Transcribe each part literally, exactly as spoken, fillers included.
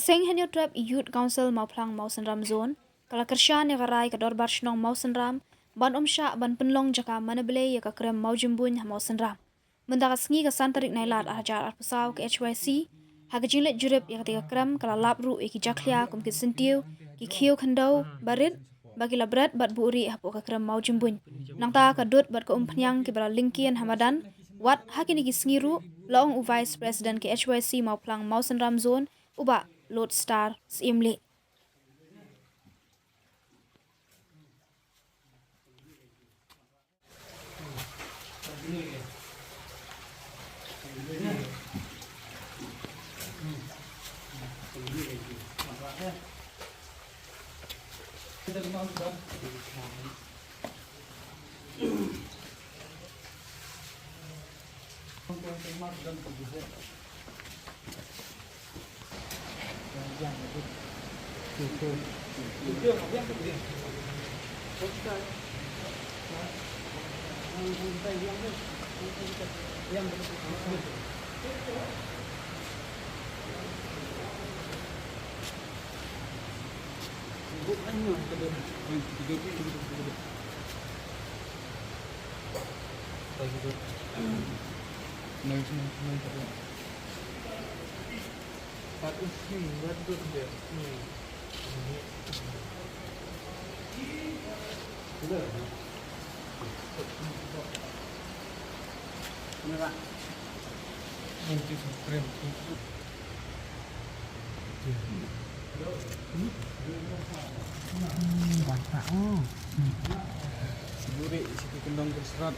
Seng Hynñiewtrep Youth Council Mawphlang Mawsynram Zone ka la kyrshan ïa ka rai ka Dorbar Shnong Mawsynram ban ym shah ban pynlong jaka mane blei ïa ka krem Mawjymbuin ha Mawsynram. Mynta ka sngi ka san tarik Nailar ar hajar arphew saw ka H Y C ha ka jingleit jurip ïa kata ka krem ka la lap ruh ïa ki jakhlia kum ki syntiew, ki khiew khyndew barit ba ki la bret bad buhrieh hapoh ka krem Mawjymbuin. Nangta ka dud bad ka umphniang kiba la lyngkien ha madan. Wat ha kine ki sngi ruh, la ong u Vice President ka H Y C Mawphlang Mawsynram Zone, u Bah Lord Star Syiemlieh. Buhrieh ïa ki kyndong ki srat.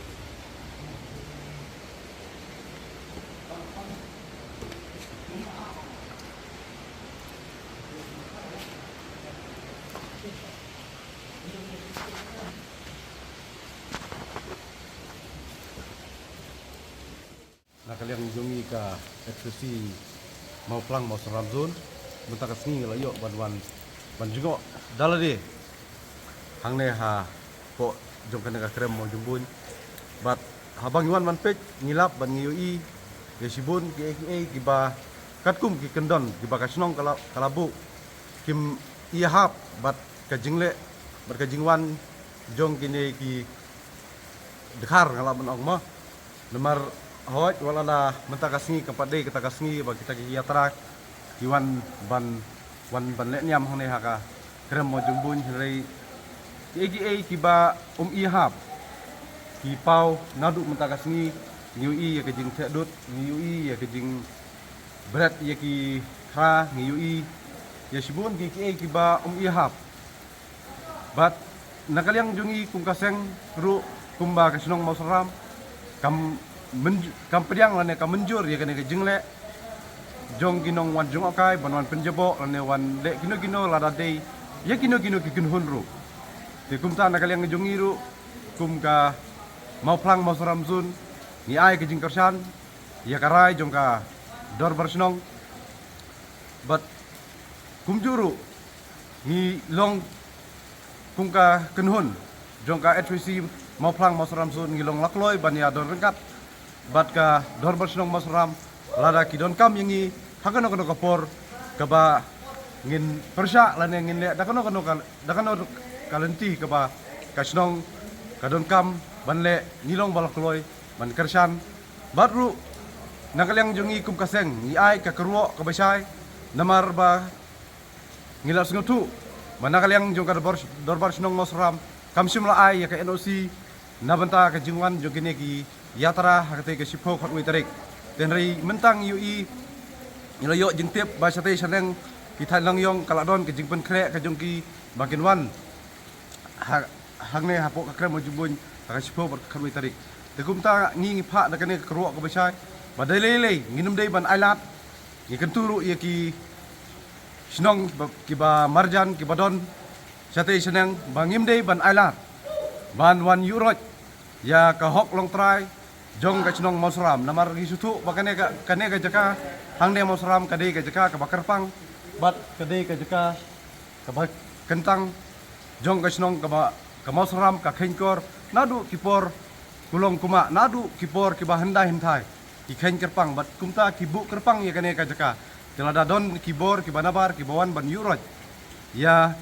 Na ka liang jong ngi ka H Y C Mawphlang Mawsynram Zone, mynta ka sngi ngi la ïoh ban wan ban jngoh da lade hangne hapoh jong kane ka krem Mawjymbuin. Bad haba ngi wan ban peit ngi lap bad ngi ïohi ïa shibun kiei kiei kiba katkum ki kyndon kiba ka shnong ka la, ka la buh, kim ïahap bad ka jingleh bad ka jingwan jong kine ki dkhar, nga lah ban ong mo. Namar hooid wat la mynta ka sngi kam pat dei kata ka sngi ba kita ki ïathrang ki wan ban, wan ban leh niam hangne ha ka krem Mawjymbuin, hynrei kiei kiei kiba ym ïahap ki paw naduh mynta ka sngi. Ngi ïohi ïa ka jingtheh dud, ngi ïohi ïa ka jingbret ïa ki khra, ngi ïohi ïa shibun kiei kiei kiba ym ïahap. Bad na ka liang jong ngi kum ka seng ruh, kumba ka shnong Mawsynram, kam myn-, kam pdiang lane kam mynjur ïa kane ka jingleh jong ki nongwan jngohkai ban wan pynjaboh lane wan leh kino kino lada dei ïa kino kino ki kynhun ruh. Te kumta na ka liang jong ngi ruh kum ka Mawphlang Mawsynram Zone, ngi ai ka jingkyrshan ïa ka rai jong ka Dorbar Shnong. Bad kumjuh ruh ngi long kum ka kynhun jong ka H Y C Mawphlang Mawsynram Zone, ngi long la kloi ban ïadon ryngkat bad ka Dorbar Shnong Mawsynram lada ki donkam ïa ngi ha kano kano ka por kaba ngin pyrshah lane ngin leh da kano kano ka, da kano ka lynti kaba ka shnong ka donkam ban leh, ngi long ba la kloi ban kyrshan. Bad ruh na ka liang jong ngi kum ka seng ngi ai ka kyrwoh kaba shai, namar ba ngi la sngewthuh ba na ka liang jong ka Dorbar, Dorbar Shnong Mawsynram kam shym la ai ïa ka N O C na bynta ka jingwan jong kine ki ïathrang ha katei ka shiphew khatwei tarik. Te hynrei mynta ngi ïohi, ngi la ïoh jingtip ba shatei shaneng ki thaiñ Langïong ka la don ka jingpynkhreh ka jong ki ba kin wan ha, hangne hapoh ka krem Mawjymbuin ha ka shiphew bad ka khatwei tarik. Te kumta ngi, ngi phah da kane ka kyrwoh kaba shai ba dei lei lei ngin ym dei ban ailad. Ngi kyntu ruh ïa ki shnong kiba, kiba marjan kiba don shatei shaneng ba ngim dei ban ailad ban wan ïuhroit ïa ka hok longtrai jong ka shnong Mawsynram, namar ngi sngewthuh ba kane ka, kane ka jaka hangne Mawsynram ka dei ka jaka kaba kyrpang bad ka dei ka jaka kaba kyntang jong ka shnong kaba, ka Mawsynram ka kheiñkor naduh ki por kulong kumah, naduh ki por kiba hyndai hynthai ki kheiñ kyrpang bad kumta ki buh kyrpang ïa kane ka jaka. Te lada don ki bor kiba nabar kiba wan ban ïuh roit ïa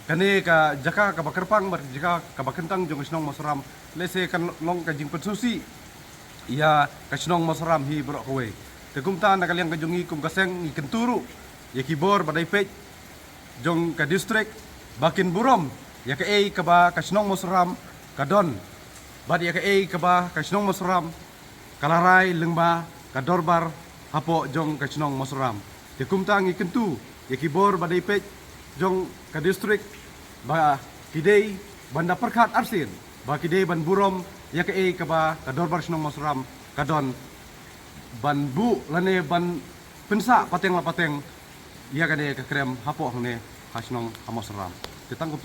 kane ka jaka kaba kyrpang bad jaka kaba kyntang jong ka shnong Mawsynram, lehse kan long ka jingpynsngewsih ïa ka shnong Mawsynram hi baroh kawei. Te kumta na ka liang ka jong ngi kum ka seng ngi kyntu ruh ïa ki bor ba dei peit jong ka district ba kin burom ïa kaei kaba ka shnong Mawsynram ka don bad ïa kaei kaba ka shnong Mawsynram ka la rai lyngba ka dorbar hapoh jong ka shnong Mawsynram. Te kumta ngi kyntu ïa ki bor ba dei peit jong ka district ba ki dei ban da pyrkhat arsien ba ki dei ban burom ïa kaei kaba ka dorbar shnong Mawsynram ka don ban buh lane ban pynsah pateng la pateng ïa kane ka krem hapoh hangne ha shnong ha Mawsynram. Te tang kumta.